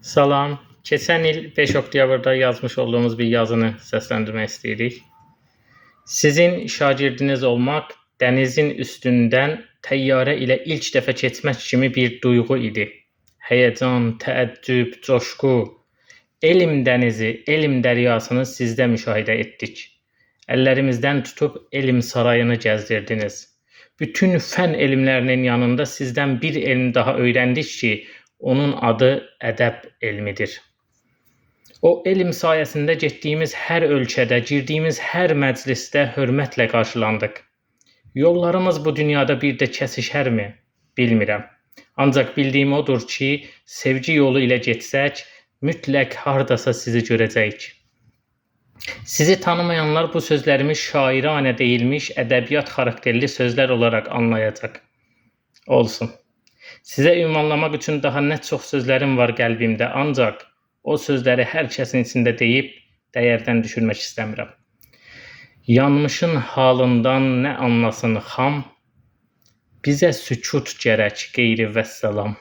Salam. Keçən il 5 oktyabrda yazmış olduğumuz bir yazını səsləndirmək istəyirik. Sizin şagirdiniz olmaq dənizin üstündən təyyarə ilə ilk dəfə keçmək kimi bir duyğu idi. Həyəcan, təəccüb, coşqu. Elm dənizi, elm dəryasını sizdə müşahidə etdik. Əllərimizdən tutub elm sarayını gəzdirdiniz. Bütün fən elmlərinin yanında sizdən bir elm daha öyrəndik ki, onun adı ədəb elmidir. O elm sayəsində getdiyimiz hər ölkədə, girdiyimiz hər məclisdə hörmətlə qarşılandıq. Yollarımız bu dünyada bir də kəsişərmi? Bilmirəm. Ancaq bildiyim odur ki, sevgi yolu ilə getsək, mütləq hardasa sizi görəcəyik. Sizi tanımayanlar bu sözlərimi şairanə deyilmiş ədəbiyyat xarakterli sözlər olaraq anlayacaq. Olsun. Sizə ünvanlamaq üçün daha nə çox sözlərim var qəlbimdə, ancaq o sözləri hər kəsin içində deyib dəyərdən düşürmək istəmirəm. Yanmışın halından nə anlasın xam, bizə sükut gərək qeyri vəssalam.